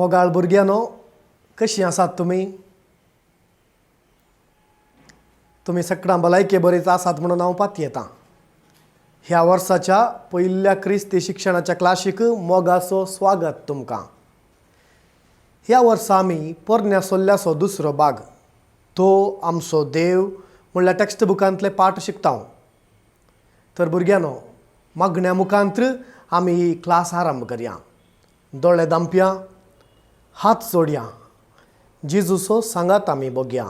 मोगाळ भुरग्यांनो, कशीं आसात तुमी? तुमी सगळां भलायके बरीच आसात म्हणून हांव पातयेतां. ह्या वर्साच्या पयल्या क्रिस्ती शिक्षणाच्या क्लासीक मोगाचो स्वागत तुमकां. ह्या वर्सा आमी पोरण्या सोल्ल्याचो दुसरो भाग तो आमचो देव म्हणल्यार टॅक्स्ट बुकांतले पाठ शिकता. तर भुरग्यांनो, मागण्या मुखांत्र आमी ही क्लास आरंभ करया. दोळे दांपया, हात जोडया, जेजूचो सांगात आमी बघया.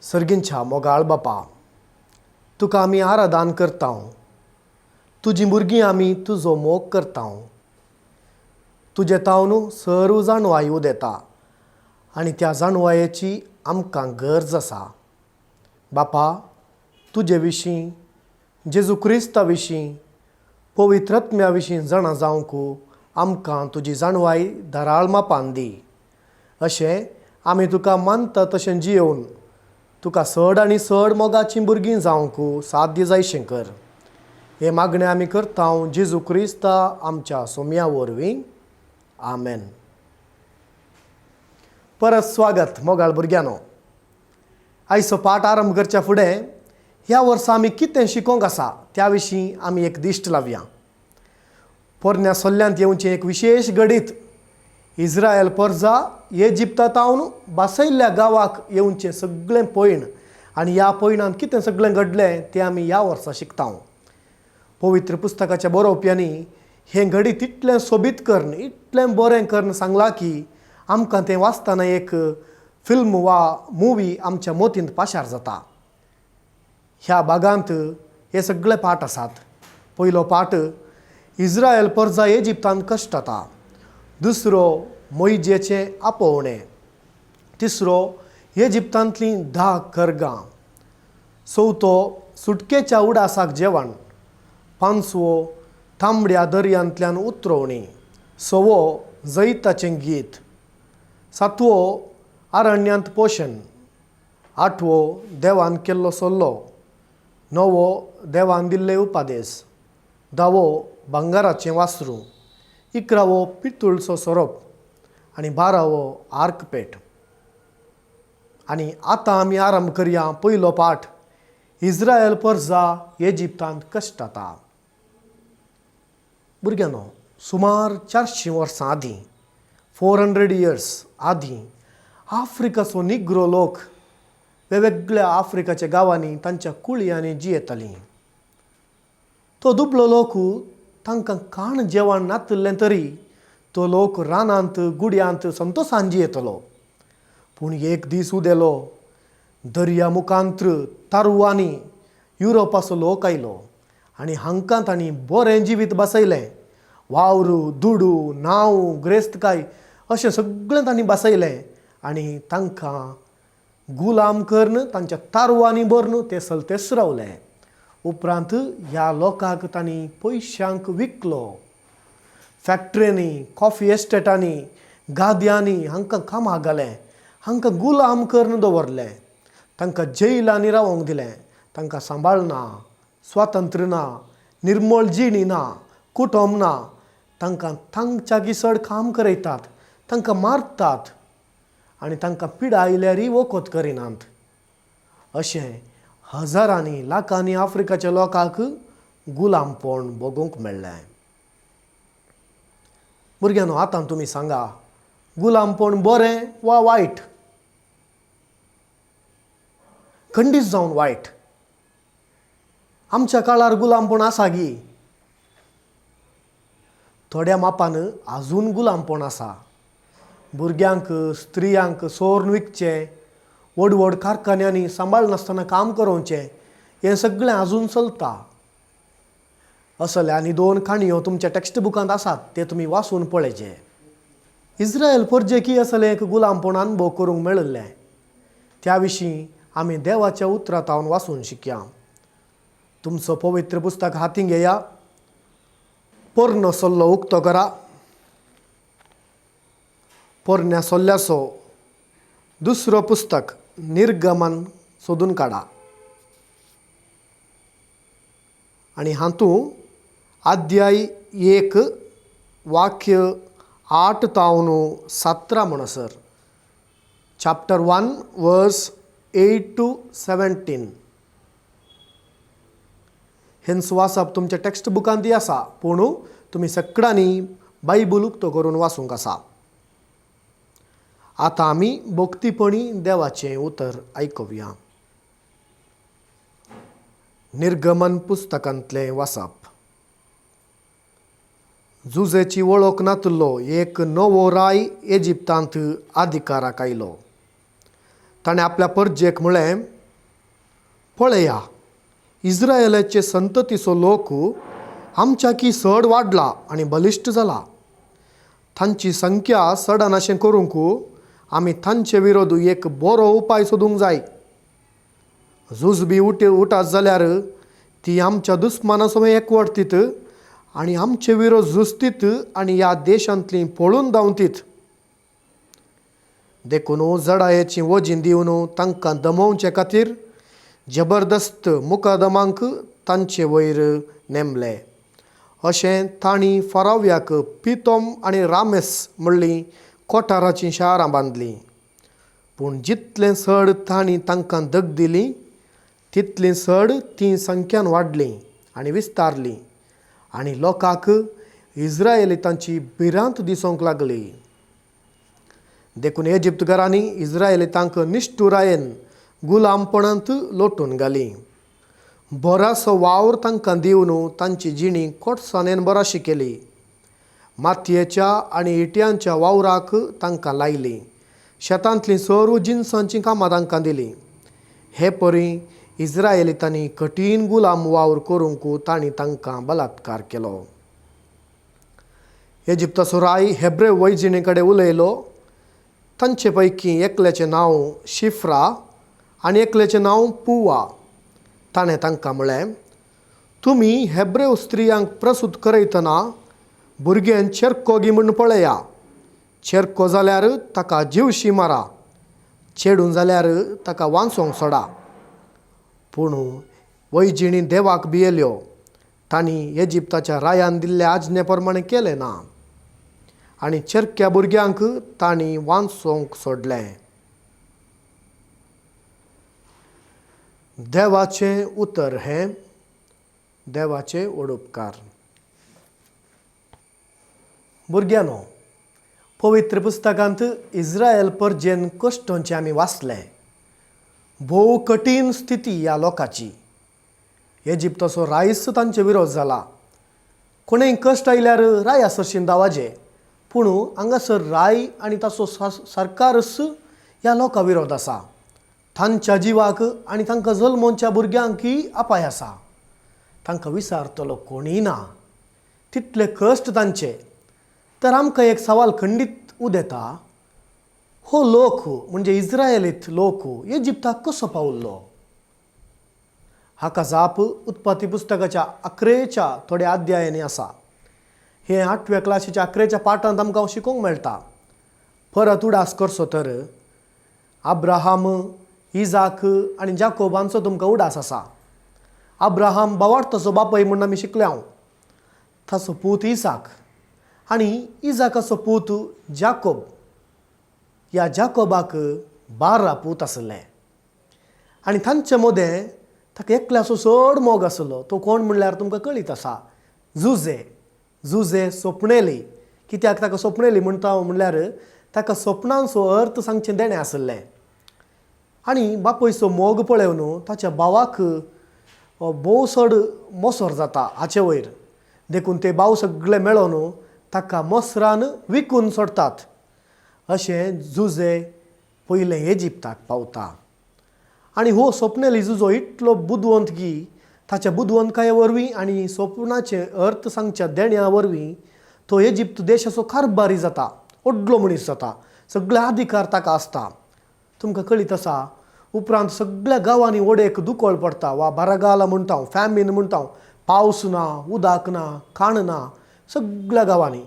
सर्गींच्या मोगाळ बापा, तुका आमी आराधन करता. तुजी भुरगीं आमी तुजो मोग करता. तुजे तावन सर्व जाणवाय उदेता आनी त्या जाणवायेची आमकां गरज आसा. बापा, तुजे विशीं, जेजू क्रिस्ता विशीं, पवित्रत्म्या विशीं जाणा जावंक आमकां तुजी जाणवाय धाराळ मापान दी. अशें आमी तुका मानता तशें जियेवन तुका चड आनी चड मोगाचीं भुरगीं जावंक साध्य जायशें कर. हें मागणें आमी करता जेजू क्रिस्ता आमच्या सोम्या वरवीं, आमेन. परत स्वागत मोगाळ भुरग्यांनो. आयचो पाठ आरंभ करच्या फुडें ह्या वर्सा आमी कितें शिकोवंक आसा त्या विशीं आमी एक दिश्ट लावया. पोरण्या सोल्ल्यांत येवचें एक विशेश घडीत, इस्रायल परजा इजिप्ता तावन बासयल्ल्या गांवाक येवचें सगळें पयण आनी ह्या पयणांत कितें सगळें घडलें तें आमी ह्या वर्सा शिकता. पवित्र पुस्तकाच्या बरोवप्यांनी हें घडीत इतलें सोबीत करून, इतलें बरें करून सांगलां की आमकां तें वाचतना एक फिल्म वा मुवी आमच्या मतींत पाशार जाता. ह्या भागांत हे सगळे पाठ आसात. पयलो पाठ, इस्रायल परजा इजिप्तांत कश्टता. दुसरो, मोयजेचें आपोवणें. तिसरो, इजिप्तांतलीं 10 करगां. चवथो, सुटकेच्या उडासाक जेवण. पांचवो, तांबड्या दर्यांतल्यान उतरोवणी. सवो, जैताचें गीत. सातवो, अरण्यांत पोशण. आठवो, देवान केल्लो सल्लो. णवो, देवान दिल्ले उपादेस. धावो, भांगराचें वासरूं. 11वो, पितूळचो सोरोप. आनी 12वो, आर्कपेट. आनी आतां आमी आरंभ करया पयलो पाठ, इस्रायल परजा इजिप्तांत कश्टता. भुरग्यांनो, सुमार 400 वर्सां आदीं, 400 इयर्स आदीं, आफ्रिकाचो निग्रो लोक वेगवेगळ्या आफ्रिकाच्या गांवांनी तांच्या कुळयांनी जियेतालीं. तो दुबळो लोक, तांकां काण जेवण नातिल्लें तरी तो लोक रानांत गुड्यांत संतोशान जियेतलो. पूण एक दीस उदेलो, दर्या मुखांत्र तारवांनी युरोपाचो लोक आयलो आनी हांकां तांणी बरें जिवीत बसयलें. वावर, दुडू, नांव, ग्रेस्तकाय अशें सगळें तांणी बसयलें आनी तांकां गुलाम करून तांच्या तारवांनी भरून ते सलतेच रावले. उपरांत ह्या लोकांक तांणी पयशांक विकलो. फॅक्टरींनी, कॉफी एस्टेटांनी, गाद्यांनी हांकां कामाक घालें. हांकां गुलाम करून दवरलें. तांकां जैलांनी रावोंक दिलें. तांकां सांबाळ ना, स्वातंत्र्य ना, निर्मळ जिणी ना, कुटुंब ना. तांकां तांच्या चड काम करयतात, तांकां मारतात आनी तांकां पिडा आयल्यारय वखद करिनात. अशें हजारांनी लाखांनी आफ्रिकाच्या लोकांक गुलामपण भोगूंक मेळ्ळें. भुरग्यांनो, आतां तुमी सांगा, गुलामपण बरें वा वायट? खंडीत जावन वायट. आमच्या काळार गुलामपण आसा गी? थोड्या मापान आजून गुलामपण आसा. भुरग्यांक, स्त्रियांक सोर्न विकचें, व्हड व्हड कारखान्यांनी सांबाळ नासतना काम करोवचें, हें सगळें आजून चलता. असले आनी 2 काणयो तुमच्या टॅक्स्ट बुकांत आसात, ते तुमी वाचून पळयचे. इस्रायल परजेकी असलें एक गुलामपण अनुभव करूंक मेळिल्लें. त्या विशीं आमी देवाच्या उतरांत वाचून शिकया. तुमचो पवित्र पुस्तक हातीं घेया, पोरनो सल्लो उक्तो करा. पोरण्या सोल्ल्याचो दुसरो पुस्तक निर्गमन सोदून काडा आनी हातूंत अध्याय 1 वाक्य आठ तावन सतरा म्हणसर. Chapter 1 verse 8 to 17. हेंच वाचप तुमच्या टॅक्स्ट बुकांत आसा, पूण तुमी सगळ्यांनी बायबल उक्तो करून वाचूंक आसा. आतां आमी भक्तीपणी देवाचें उतर आयकुया. निर्गमन पुस्तकांतलें वाचप. जुजेची वळख नातलो एक नवो राय इजिप्तांत अधिकाराक आयलो. ताणें आपल्या परजेक म्हळें, पळया, इस्रायलाचे संततीचो लोक आमच्याकी चड वाडला आनी बलिश्ट जाला. तांची संख्या चडनाशें करूंक आमी तांचे विरोध एक बरो उपाय सोदूंक जाय. झूज बी उठात जाल्यार ती आमच्या दुस्माना समेत एकवटतीत आनी आमचे विरोध झुजतीत आनी ह्या देशांतली पळून धांवतीत. देखून जडायेची वजीन दिवन तांकां दमोवचे खातीर जबरदस्त मुकादमांक तांचे वयर नेमले. अशें तांणी फाराव्याक पितोम आनी रामेस म्हणलीं कोठाराचीं शारां बांदलीं. पूण जितलें चड तांणी तांकां दग दिली तितलीं चड तीं संख्यान वाडलीं आनी विस्तारलीं आनी लोकांक इस्रायलितांची भिरांत दिसूंक लागली. देखून इजिप्तकारांनी इस्रायलितांक निश्ठुरायेन गुलामपणांत लोटून घालीं. बरोसो वावर तांकां दिवन तांची जिणी कोटसाणेन बराशी केली. मातयेच्या आनी इट्यांच्या वावराक तांकां लायलीं. शेतांतलीं सर्व जिनसांचीं कामां तांकां दिलीं. हे परी इस्रायलितांनी कठीण गुलाम वावर करूंक तांणी तांकां बलात्कार केलो. इजिप्ताचो राय हेब्रे वैजिणे कडेन उलयलो. तांचे पैकी एकल्याचें नांव शिफ्रा आनी एकल्याचें नांव पुवा. ताणें तांकां म्हळें, तुमी हेब्रेव स्त्रियांक प्रसूत करयतना भुरग्यान चेरको गी म्हूण पळया. चेरको जाल्यार ताका जिवशी मारा, चेडून जाल्यार ताका वांचोंक सोडा. पूण वैजिणी देवाक भियेल्यो. तांणी इजिप्ताच्या रायान दिल्ल्या आज्ञे प्रमाणें केलें ना आनी चेरक्या भुरग्यांक तांणी वांचोंक सोडलें. देवाचें उतर हें देवाचें वडोपकार. भुरग्यांनो, पवित्र पुस्तकांत इस्रायल परजेन कश्टांचें आमी वाचलें. भोव कठीण स्थिती ह्या लोकांची. इजिप्ताचो रायस तांचे विरोध जाला. कोणेय कश्ट आयल्यार राया सरशीन धांवाचें, पूण हांगासर राय आनी ताचो सरकारच ह्या लोकां विरोध आसा. तांच्या जिवाक आनी तांकां जल्मोवच्या भुरग्यांकय अपाय आसा. तांकां विचारतलो कोणूय ना. तितले कश्ट तांचे. तर आमकां एक सवाल खंडीत उदेता, हो लोक म्हणजे इस्रायलीत लोक इजिप्ताक कसो पावल्लो? हाका जाप उत्पत्ती पुस्तकाच्या अकरेच्या थोड्या अध्यायांनी आसा. हे आठव्या क्लासीच्या अकरेच्या पाठांत आमकां शिकोवंक मेळटा. परत उडास करचो तर अब्राहम, इजाक आनी जाकोब हांचो तुमकां उडास आसा. अब्राहम भावार्थाचो बापूय म्हूण आमी शिकले हांव. ताचो पूत इसाक आनी इजाकाचो पूत जाकोब. ह्या जाकोबाक 12 पूत आसले आनी तांचे मदें ताका एकल्याचो चड मोग आसलो. तो कोण म्हणल्यार तुमकां कळीत आसा, जुजे. जुजे सोपणेली. कित्याक ताका सोपणेली म्हणटा म्हणल्यार ताका सोपणांचो अर्थ सांगचें देणें आसलें. आनी बापूयचो मोग पळोवन ताच्या भावाक भोव चड मोसर जाता हाचे वयर. देखून ते भाव सगळे मेळोन ताका मोसरान विकून सोडटात. अशें जुजे पयलें इजिप्ताक पावता. आनी हो सोपणेली जुजो इतलो बुदवंत की ताच्या बुदवंतकाये वरवीं आनी सोपणाचे अर्थ सांगच्या देण्या वरवीं तो इजिप्त देशाचो कारभारी जाता, व्हडलो मनीस जाता. सगळे अधिकार ताका आसता. तुमकां कळीत आसा, उपरांत सगळ्या गांवांनी ओडेक दुकळ पडटा वा बरगाला म्हणटा, फॅमीन म्हणटा, पावस ना, उदक ना, खाण ना सगळ्या गांवांनी.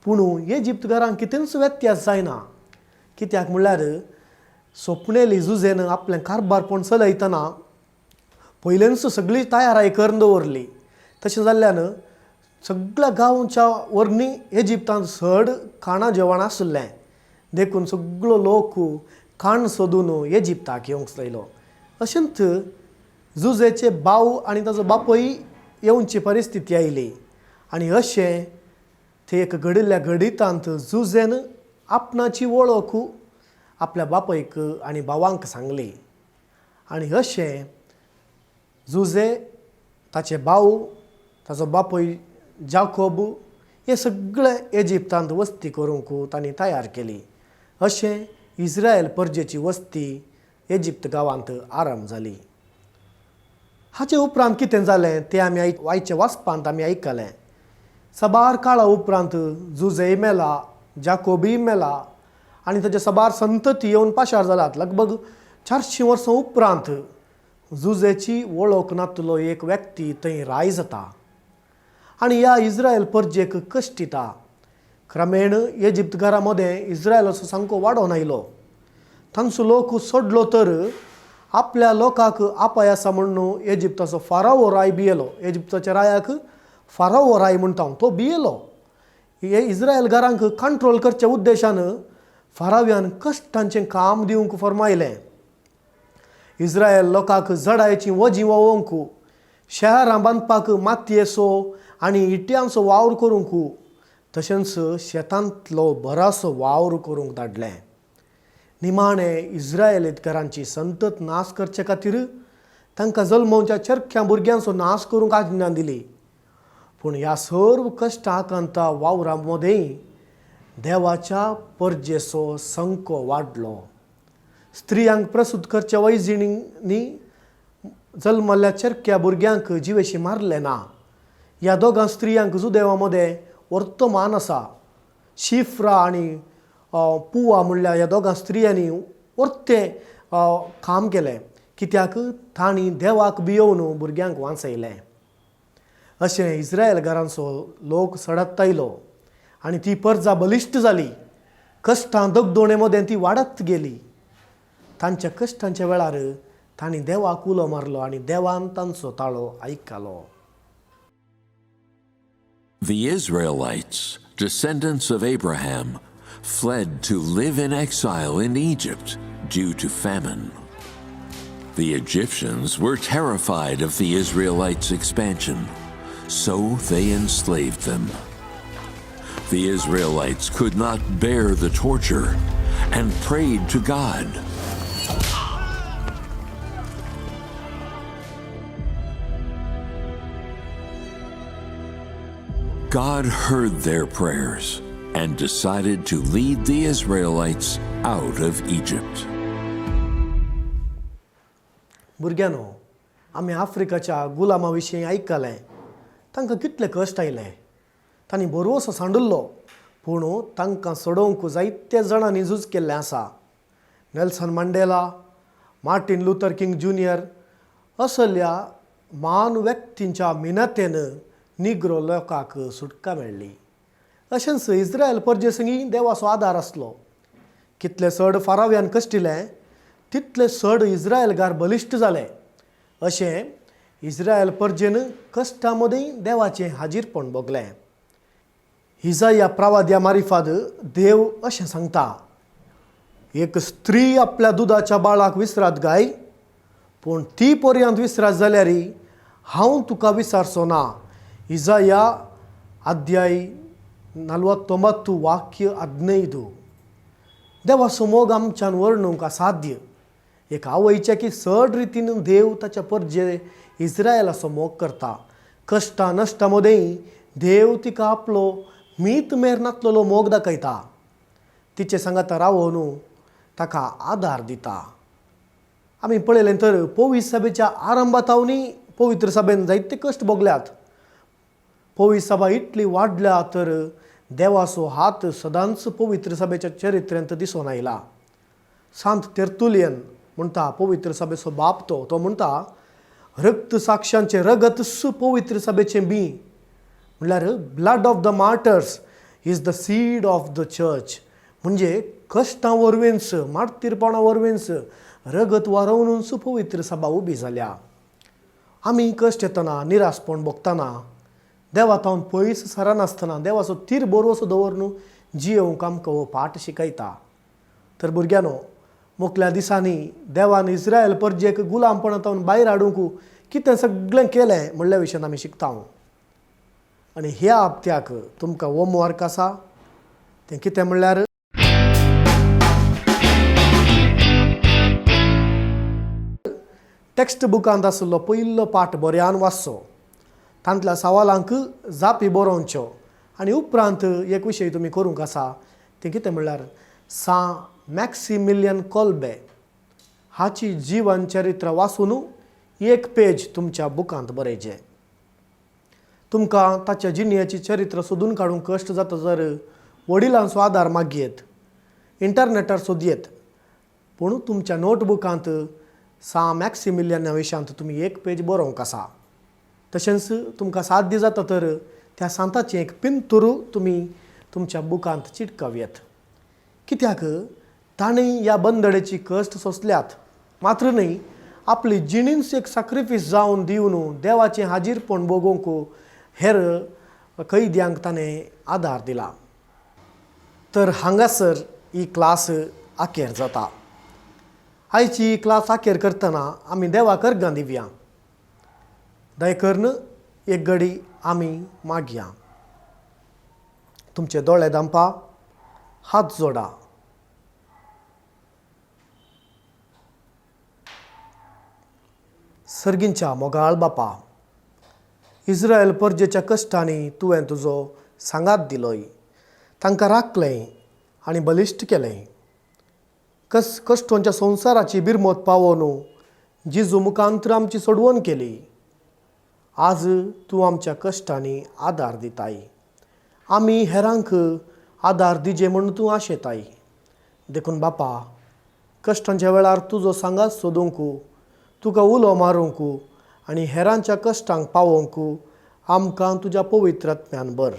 पूण इजिप्तकारांक कितेंच व्यत्यास जायना. कित्याक म्हणल्यार सोपणेली जुजेन आपलें कारभारपण चलयतना पयलेंच सगळी तयाराय करून दवरली. तशें जाल्ल्यान सगळ्या गांवच्या वरनी इजिप्तांत चड खाणां जेवण आशिल्लें, देखून सगळो लोक खाण सोदून इजिप्ताक येवंक जायलो. अशेंच जुजेचे भाव आनी ताजो बापूय येवची परिस्थिती आयली आनी अशें ते एक घडिल्ल्या घडितांत जुजेन आपणाची वळख आपल्या बापायक आनी भावांक सांगली आनी अशें जुजे, ताचे भाव, ताचो बापूय जाकोब हे सगळे इजिप्तांत वस्ती करूंक तांणी तयार केली. अशें इस्रायल परजेची वस्ती इजिप्त गांवांत आरंभ जाली. हाचे उपरांत कितें जालें तें आमी आयच्या वाचपांत आमी आयकलें. साबार काळा उपरांत जुजेय मेला, जाकोबीय मेला आनी ताचे साबार संतती येवन पाशार जाल्यात. लगभग 400 वर्सां उपरांत जुजेची वळख नातलो एक व्यक्ती थंय राय जाता आनी ह्या इस्रायल परजेक कश्ट दिता. क्रमेण इजिप्त घरा मदें इस्रायलाचो सामको वाडोवन आयलो. तांचो लोक सोडलो तर आपल्या लोकांक आपाय आसा म्हणून इजिप्ताचो फारावो राय भियेलो. इजिप्ताच्या रायाक फारावो राय म्हणटा तो भियेलो. हे इस्रायल घरांक कंट्रोल करच्या उद्देशान फाराव्यान कश्टांचें काम दिवंक फर्मायलें. इस्रायल लोकांक जडायचीं वजीं व्होवंक, शहरां बांदपाक मातयेचो आनी इट्यांचो वावर करूंक, तशेंच शेतांतलो बरोसो वावर करूंक धाडलें. निमाणें इस्रायलीतकारांची संतत नाश करचे खातीर तांकां जल्मोवच्या चरख्या भुरग्यांचो नाश करूंक आज्ञा दिली. पूण ह्या सर्व कश्टां आकांता वावरा मदें देवाच्या परजेचो संको वाडलो. स्त्रियांक प्रसूत करच्या वैजिणींनी जल्मल्ल्या चरख्या भुरग्यांक जिवेशी मारलें ना. ह्या दोगां स्त्रियांक जुदेवा मदें वर्तमान आसा. शिफ्रा आनी पुवा म्हणल्यार ह्या दोगां स्त्रियांनी वर्तें काम केलें, कित्याक तांणी देवाक भियोवन भुरग्यांक वांचयलें. अशें इस्रायल घरांचो लोक सडत आयलो आनी ती परजा बलिश्ट जाली. कश्टां दगदोणे मदें ती वाडत गेली. तांच्या कश्टांच्या वेळार तांणी देवाक उलो मारलो आनी देवान तांचो ताळो आयकलो. The Israelites, descendants of Abraham, fled to live in exile in Egypt due to famine. The Egyptians were terrified of the Israelites' expansion, so they enslaved them. The Israelites could not bear the torture and prayed to God. God heard their prayers and decided to lead the Israelites out of Egypt. भुरग्यांनो, आमी आफ्रिकाच्या गुलामा विशीं आयकलें. तांकां कितले कश्ट आयले, तांणी बरोसो सांडुल्लो, पूण तांकां सोडोवंक जायते जाणांनी झूज केल्लें आसा. Nelson Mandela, Martin Luther King Junior असल्या मान व्यक्तींच्या मिनतेन निग्रो लोकांक सुटका मेळ्ळी. अशेंच इस्रायल परजे संगी देवाचो आदार आसलो. कितले चड फाराव्यान कश्टिले तितले चड इस्रायलगार बलिश्ट जाले. अशें इस्रायल परजेन कश्टां मदीं देवाचें हाजीरपण भोगलें. इजाया प्रवाद्या मारिफाद देव अशें सांगता, एक स्त्री आपल्या दुदाच्या बाळाक विसरात गाय, पूण ती पर्यंत विसरात जाल्यार हांव तुका विसारचो ना. इजाया अध्याय 49 वाक्य 15. देवाचो मोग आमच्यान वर्णूंक असाध्य. एक आवयच्या की चड रितीन देव ताच्या परजे इस्रायलाचो मोग करता. कश्टां नश्टां मदें देव तिका आपलो मीत मेर नातलेलो मोग दाखयता. तिचे सांगाता रावोन ताका आदार दिता. आमी पळयलें तर पवित्र सभेच्या आरंभातावनी पवित्र सभेन जायते कश्ट भोगल्यात. पवित्र सभा इतली वाडल्या तर देवाचो हात सदांच पवित्र सभेच्या चरित्र्यांत दिसून आयला. सांत तेर्तुलियन म्हणटा पवित्र सभेचो बाप तो तो म्हणटा रक्त साक्षांचें रगत पवित्र सभेचें बी, म्हणल्यार blood of the martyrs is the seed of the church. म्हणजे कश्टां वरवींच, मार्तीरपणा वरवींच, रगत वारोवनूच पवित्र सभा उबी जाल्या. आमी कश्ट येतना, निरासपण भोगतना देवा तावन पयस सरनासतना देवाचो तीर बरोसो दवरून जियेवंक आमकां हो पाठ शिकयता. तर भुरग्यांनो, मुखल्या दिसांनी देवान इस्रायल परजेक गुलामपणा तावन भायर हाडूंक कितें सगळें केलें म्हणल्या विशयान आमी शिकता. आनी ह्या हप्त्याक तुमकां होमवर्क आसा, तें कितें म्हणल्यार टॅक्स्ट बुकांत आशिल्लो पयलो पाठ बऱ्यान वाचचो, तांतल्या सवालांक जापी बरोवच्यो आनी उपरांत एक विशय तुमी करूंक आसा, तें कितें म्हणल्यार सां मॅक्सिमिलियन कोल्बे हाची जीवन चरित्र वाचून एक पेज तुमच्या बुकांत बरयचें. तुमकां ताच्या जिणेची चरित्र सोदून काडूंक कश्ट जाता जर वडिलांचो आदार मागयेत, इंटरनेटार सोदयेत, पूण तुमच्या नोटबुकांत सां मॅक्सिमिलियना विशयांत तुमी एक पेज बरोवंक आसा. तशेंच तुमकां साध्य जाता तर त्या सांताचें एक पिंतूर तुमी तुमच्या बुकांत चिटकावयेत, कित्याक तांणी ह्या बंदडेची कश्ट सोंसल्यात, मात्र न्हय आपली जिणींच एक साक्रिफीस जावन दिवन देवाचें हाजीरपण भोगोवंक हेर कैद्यांक ताणें आदार दिला. तर हांगासर ही क्लास आखेर जाता. आयची ही क्लास आखेर करतना आमी देवाक अर्गां दिवया. दया करून एक घडी आमी मागया. तुमचे दोळे धांपा, हात जोडा. सर्गींच्या मोगाळ बापा, इस्रायल परजेच्या कश्टांनी तुवें तुजो सांगात दिलोय, तांकां राखलें आनी बलिश्ट केलें. कश्टोंच्या संवसाराची बिरमत पावोवन जिजू मुखांत्र आमची सोडवण केली. आज तूं आमच्या कश्टांनी आदार दिताय, आमी हेरांक आदार दिजे म्हूण तूं आशेताय. देखून बापा, कश्टांच्या वेळार तुजो सांगात सोदूंक, तुका उलो मारूंक आनी हेरांच्या कश्टांक पावोवंक आमकां तुज्या पवित्र आत्म्यान बर.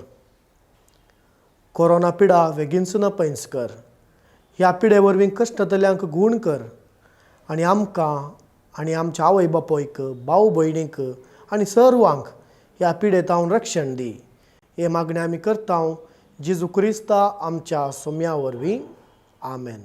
कोरोना पिडा बेगीनच नपयंच कर, ह्या पिडे वरवीं कश्टतल्यांक गूण कर आनी आमकां आनी आमच्या आवय बापायक, भाव भयणीक आनी सर्वांक ह्या पिडेतावन रक्षण दी. हे मागणें आमी करता जेजू क्रिस्ता आमच्या सोम्या वरवीं. आमेन.